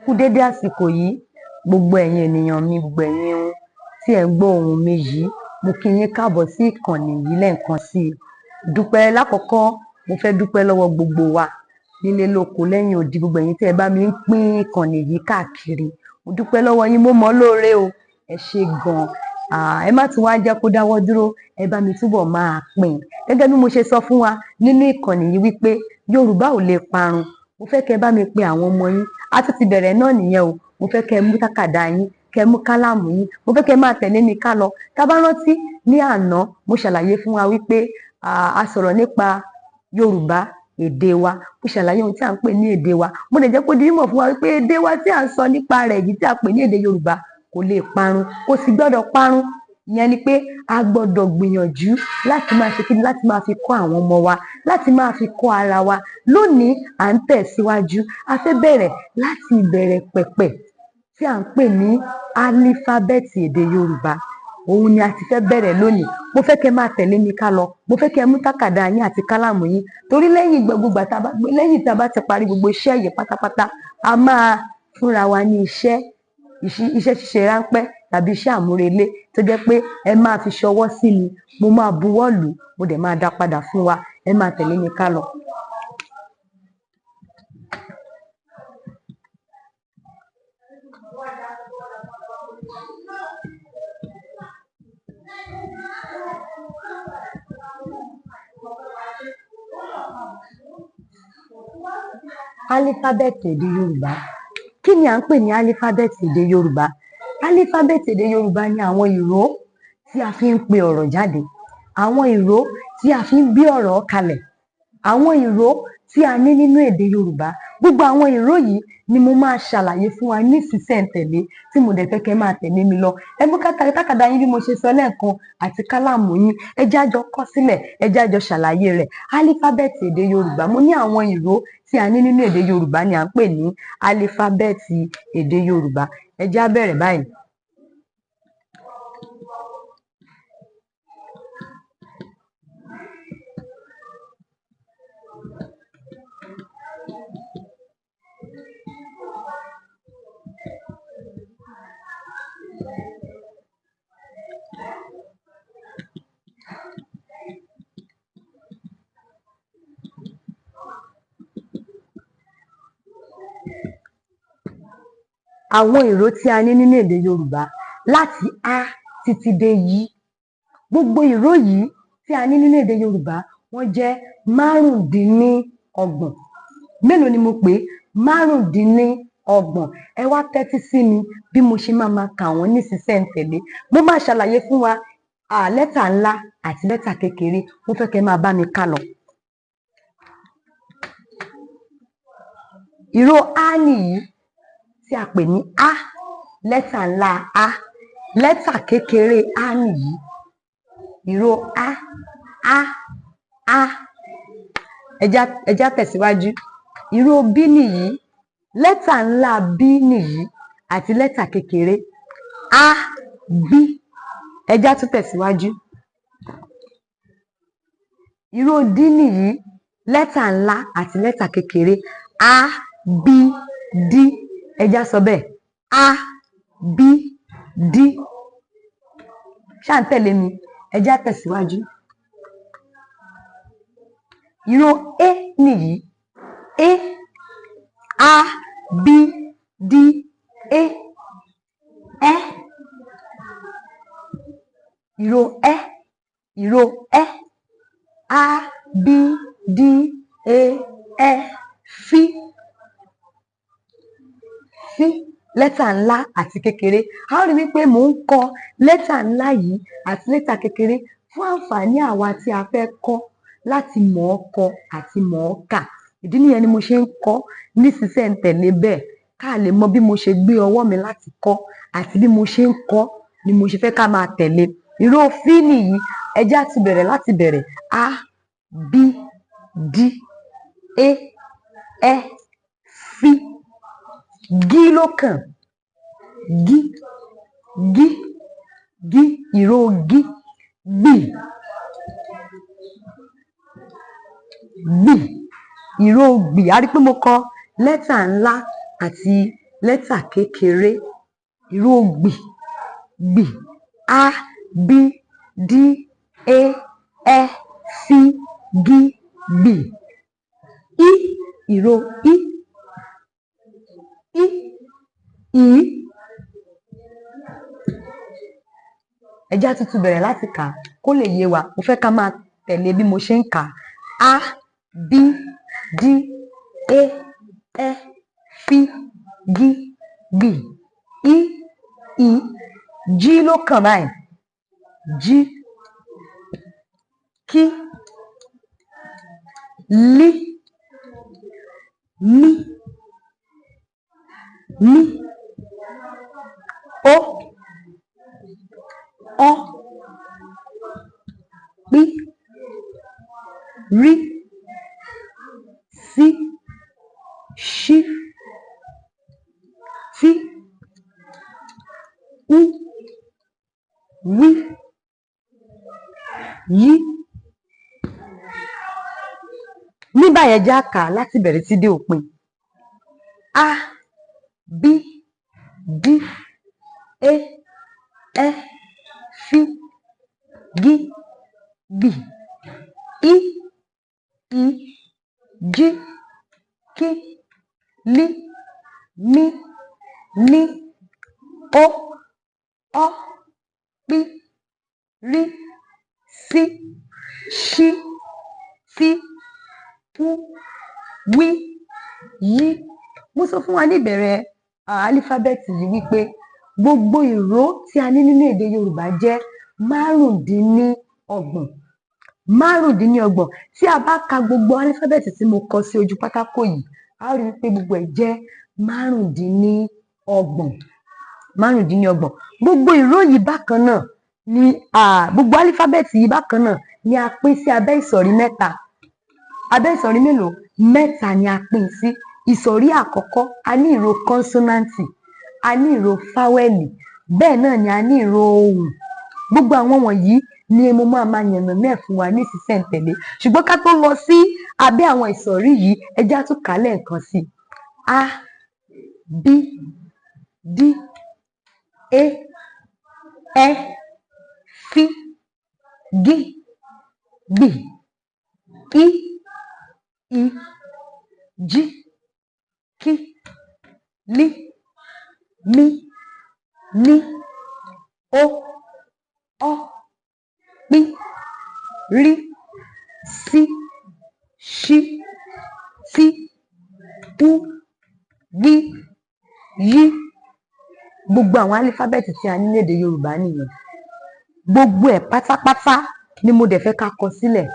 Kú dédé àsìkò yìí, gbogbo ẹ̀yin ènìyàn mi, gbogbo ẹ̀yin tí ẹ̀ ń gbọ́ ohùn mi yìí, mo kí yín káàbọ̀ sí ìkànnì yìí lẹ́ẹ̀kan sí i. Dúpẹ́ lákọ̀ọ́kọ́, mo fẹ́ dúpẹ́ lọ́wọ́ gbogbo wa nílé lóko lẹ́yìn odi, gbogbo ẹ̀yin tí ẹ bá mi ń pín ìkànnì yìí káàkiri. Mo dúpẹ́ lọ́wọ́ yín, mo mọ̀ ọ́ lóore o. Ẹ ṣé gan-an. Ẹ má tún wá jẹ́ kó dáwọ́ dúró, ẹ bá mi túbọ̀ máa pín. Gẹ́gẹ́ bí mo ṣe sọ fún wa nínú ìkànnì yìí wípé Yorùbá ò lè parun. Mo fẹ́ kẹ́ ẹ bá mi pe àwọn ọmọ yín. A tún ti bẹ̀rẹ̀ náà nìyẹn o. Mo fẹ́ kẹ́ ẹ mú tákàdá yín, kẹ́ ẹ mú kálámù yín. Mo fẹ́ kẹ́ ẹ máa tẹ̀lé mi ká lọ. Tá bá rántí ní àná, mo ṣàlàyé fún wa wípé a sọ̀rọ̀ nípa Yorùbá, èdè wa. Mo ṣàlàyé ohun tí à ń pè ní èdè wa. Mo dẹ̀ jẹ́ kó di mímọ̀ fún wa wípé èdè wa tí à ń sọ nípa rẹ̀ yìí tí a pè ní èdè Yorùbá kò lè parun, kò sì gbọ́dọ̀ parun. Ìyẹn ni pé a gbọ́dọ̀ gbìyànjú láti máa ṣe kíni, láti máa fi kọ́ àwọn ọmọ wa, láti máa fi kọ́ ara wa. Lónìí, à ń tẹ̀síwájú. A fẹ́ bẹ̀rẹ̀ láti ìbẹ̀rẹ̀ pẹ̀pẹ̀ tí à ń pè ní álífábẹ́ẹ̀tì èdè Yorùbá. Òun ni a ti fẹ́ bẹ̀rẹ̀ lónìí. Mo fẹ́ kẹ́ máa tẹ̀lé mi ká lọ. Mo fẹ́ kẹ́ mú tákàdá yín àti kálámù yín. Torí lẹ́yìn gbogbo ìgbà tá a bá, lẹ́yìn tí a bá ti parí gbogbo iṣẹ́ yìí pátápátá, a máa fúnra wa ní iṣẹ́, iṣẹ́ ṣíṣe ráńpẹ́ tàbí iṣẹ́ àmúrelé tó jẹ́ pé ẹ máa fi ṣọwọ́ sí mi, mo máa buwọ́ lù ú, mo dẹ̀ máa dá padà fún wa. Ẹ máa tẹ̀lé mi ká lọ. Álífábẹ́ẹ̀tì èdè Yorùbá. Kí ni à ń pè ní álífábẹ́ẹ̀tì èdè Yorùbá? Álífábẹ́ẹ̀tì èdè Yorùbá ni àwọn ìró tí a fi ń pe ọ̀rọ̀ jáde, àwọn ìró tí a fi ń gbé ọ̀rọ̀ kalẹ̀, àwọn ìró tí a ní nínú èdè Yorùbá. Gbogbo àwọn ìró yìí ni mo máa ṣàlàyé fún wa ní sísẹ̀ǹtẹ̀lé tí mo dẹ̀ fẹ́ kẹ́ máa tẹ̀lé mi lọ. Ẹ mú tákàdá yín bí mo ṣe sọ lẹ́ẹ̀kan àti kálámù yín. Ẹ jẹ́ á jọ kọ sílẹ̀, ẹ jẹ́ á jọ ṣàlàyé rẹ̀. Álífábẹ́ẹ̀tì èdè Yorùbá. Mo ní àwọn ìró tí a ní nínú èdè Yorùbá ni à ń pè ní álífábẹ́ẹ̀tì èdè Yorùbá. Ẹ jẹ́ á bẹ̀rẹ̀ báyìí. Àwọn ìró tí a ní nínú èdè Yorùbá láti A títí dé Y. Gbogbo ìró yìí tí a ní nínú èdè Yorùbá wọ́n jẹ́ 35. Mélòó ni mo pè é? 35. Ẹ wá tẹ́tí sí mi bí mo ṣe máa máa kà wọ́n ní sísẹ̀ǹtẹ̀lé. Mo máa ṣàlàyé fún wa lẹ́tà ńlá àti lẹ́tà kékeré. Mo fẹ́ kẹ́ máa bá mi ká lọ. Ìró A nìyí tí a pè ní A, lẹ́tà ńlá A, lẹ́tà kékeré A nìyí. Ìró A, A, A. Ẹ jẹ́ á tẹ̀síwájú. Ìró B nìyí, lẹ́tà ńlá B nìyí àti lẹ́tà kékeré A, B. Ẹ jẹ́ á tún tẹ̀síwájú. Ìró D nìyí, lẹ́tà ńlá àti lẹ́tà kékeré A, B, D. Ẹ jẹ́ á sọ bẹ́ẹ̀. A, B, D. Ṣá ń tẹ̀lé mi? Ẹ jẹ́ á tẹ̀síwájú. Ìró A nìyí. A, A, B, D, A, Ẹ. Ìró Ẹ, ìró Ẹ. A, B, D, A, Ẹ. F, F, lẹ́tà ńlá àti kékeré. A ó rí wípé mò ń kọ lẹ́tà ńlá yìí àti lẹ́tà kékeré fún àǹfààní àwa tí a fẹ́ kọ́ láti mọ̀ ọ́ kọ àti mọ̀ ọ́ kà. Ìdí nìyẹn ni mo ṣe ń kọ ní sísẹ̀ǹtẹ̀lé bẹ́ẹ̀ ká lè mọ bí mo ṣe gbé ọwọ́ mi láti kọ́ àti bí mo ṣe ń kọ́ ni mo ṣe fẹ́ ká máa tẹ̀lé. Ìró F nìyí. Ẹ jẹ́ á ti bẹ̀rẹ̀ láti bẹ̀rẹ̀. A, B, D, A, Ẹ, F. G ló kàn. G, G, G, ìró G. Gbì, gbì, ìró gbì. A rí pé mo kọ lẹ́tà ńlá àti Lẹ́tà kékeré, ìró gbì, gbì. A, B, D, E, Ẹ, F, G, gbì. I, ìró I, I, Ì. Ẹ jẹ́ á tún tún bẹ̀rẹ̀ láti kà á kó lè yé wa. Mo fẹ́ ká máa tẹ̀lé bí mo ṣe ń kà á. A, B, D, E, Ẹ, F, G, gbì. I, Ì, G ló kàn báyìí. G, K, L, M, N, O, Ọ, P, R, S, Ṣ, T, U, W, Y. Ní báyìí, ẹ jẹ́ á kà á láti ìbẹ̀rẹ̀ títí dé òpin. A, B, D, E, Ẹ, F, G, gbì. I, Ì, G, K, L, M, N, O, Ọ, P, R, S, Ṣ, T, U, W, Y. Mo sọ fún wa ní ìbẹ̀rẹ̀ álífábẹ́ẹ̀tì yìí wípé gbogbo ìró tí a ní nínú èdè Yorùbá jẹ́ 25. 25. Tí a bá ka gbogbo álífábẹ́ẹ̀tì tí mo kọ sí ojú pátákó yìí, a ó rí wípé gbogbo ẹ̀ jẹ́ 25. 25. Gbogbo ìró yìí bákan náà ni gbogbo álífábẹ́ẹ̀tì yìí bákan náà ni a pín sí abẹ́ ìsọ̀rí mẹ́ta. Abẹ́ ìsọ̀rí mélòó? Mẹ́ta ni a pín sí. Ìsọ̀rí àkọ́kọ́, a ní ìró kọ́nsọ́náǹtì, a ní ìró fáwẹ́lì, bẹ́ẹ̀ náà ni a ní ìró ohùn. Gbogbo àwọn wọ̀nyí ni mo máa máa yànnàná ẹ̀ fún wa ní ìsísẹ̀ntẹ̀lé. Ṣùgbọ́n ká tó lọ sí abẹ́ àwọn ìsọ̀rí yìí, ẹ jẹ́ á tún kà á lẹ́ẹ̀kan sí i. A, B, D, E, Ẹ, F, G, gbì. I, Ì, G, K, L, M, N, O, Ọ, P, R, S, Ṣ, T, U, W, Y. Gbogbo àwọn álífábẹ́ẹ̀tì tí a ní ní èdè Yorùbá nìyẹn. Gbogbo ẹ̀ pátápátá ni mo dẹ̀ fẹ́ ká kọ sílẹ̀,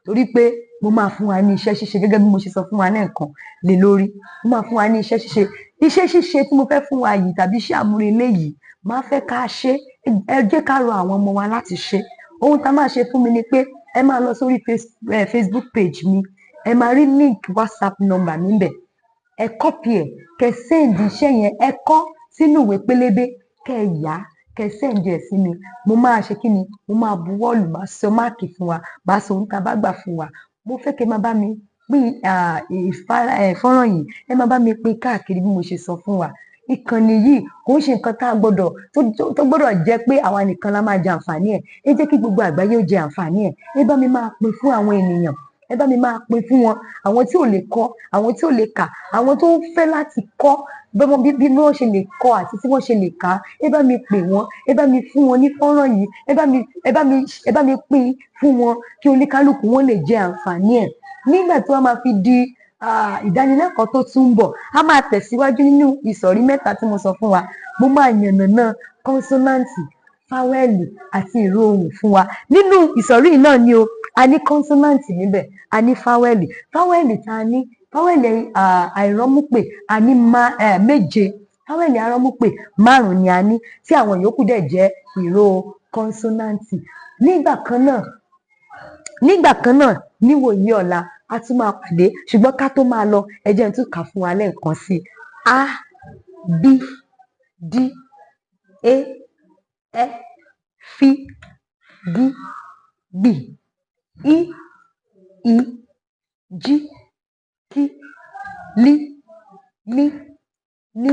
torí pé mo máa fún wa ní iṣẹ́ ṣíṣe gẹ́gẹ́ bí mo ṣe sọ fún wa lẹ́ẹ̀kan lé lórí. Mo máa fún wa ní iṣẹ́ ṣíṣe. Iṣẹ́ ṣíṣe tí mo fẹ́ fún wa yìí tàbí iṣẹ́ àmúrelé yìí, máa fẹ́ ká ṣe. Ẹ jẹ́ ká rọ àwọn ọmọ wa láti ṣe. Ohun tá máa ṣe fún mi ni pé ẹ máa lọ sórí Facebook page mi, ẹ máa rí link WhatsApp number mi ńbẹ̀. Ẹ copy ẹ̀, kẹ́ send iṣẹ́ yẹn, ẹ kọ sínú ìwé pélébé, kẹ́ ẹ yà á, kẹ́ send ẹ̀ sí mi. Mo máa ṣe kí ni? Mo máa buwọ́lù, máa sọ máàkì fún wa, máa sọ ohun tá a bá gbà fún wa. Mo fẹ́ kẹ́ máa bá mi pín fọ́nrán yìí, ẹ máa bá mi pín káàkiri bí mo ṣe sọ fún wa. Ìkànnì yìí kò ń ṣe nǹkan tá a gbọ́dọ̀ tó gbọ́dọ̀ jẹ́ pé àwa nìkan la máa jẹ àǹfààní ẹ̀. Ẹ jẹ́ kí gbogbo àgbáyé ó jẹ àǹfààní ẹ̀. Ẹ bá mi máa pín fún àwọn ènìyàn, ẹ bá mi máa pín fún wọn, àwọn tí ò lè kọ, àwọn tí ò lè kà, àwọn tó ń fẹ́ láti kọ́ bí wọ́n ṣe lè kọ àti tí wọ́n ṣe lè kà á. Ẹ bá mi pè wọ́n, ẹ bá mi fún wọn ní fọ́nrán yìí, ẹ bá mi pín fún wọn kí oníkálukú wọn lè jẹ àǹfààní ẹ̀. Nígbà tí wọ́n máa fi di ìdánilẹ́kọ̀ọ́ tó tún ń bọ̀, a máa tẹ̀síwájú nínú ìsọ̀rí mẹ́ta tí mo sọ fún wa. Mo máa yànnàná kọ́nsọ́náǹtì, fáwẹ́lì àti ìró ohùn fún wa. Nínú ìsọ̀rí yìí náà ni o, a ní kọ́nsọ́náǹtì níbẹ̀, a ní fáwẹ́lì. Fáwẹ́lì tá a ní, fáwẹ́lì àìrọ́múpè, a ní 7. Fáwẹ́lì arọ́múpè 5 ni a ní, tí àwọn yòókù dẹ̀ jẹ́ ìró kọ́nsọ́náǹtì. Nígbà kan náà, níwòyí ọ̀la, a tún máa pàdé. Ṣùgbọ́n ká tó máa lọ, ẹ jẹ́ n tún kà fún wa lẹ́ẹ̀kan sí i. A, B, D, E, Ẹ, F, G, gbì. I, Ì, G, K, L, M, N,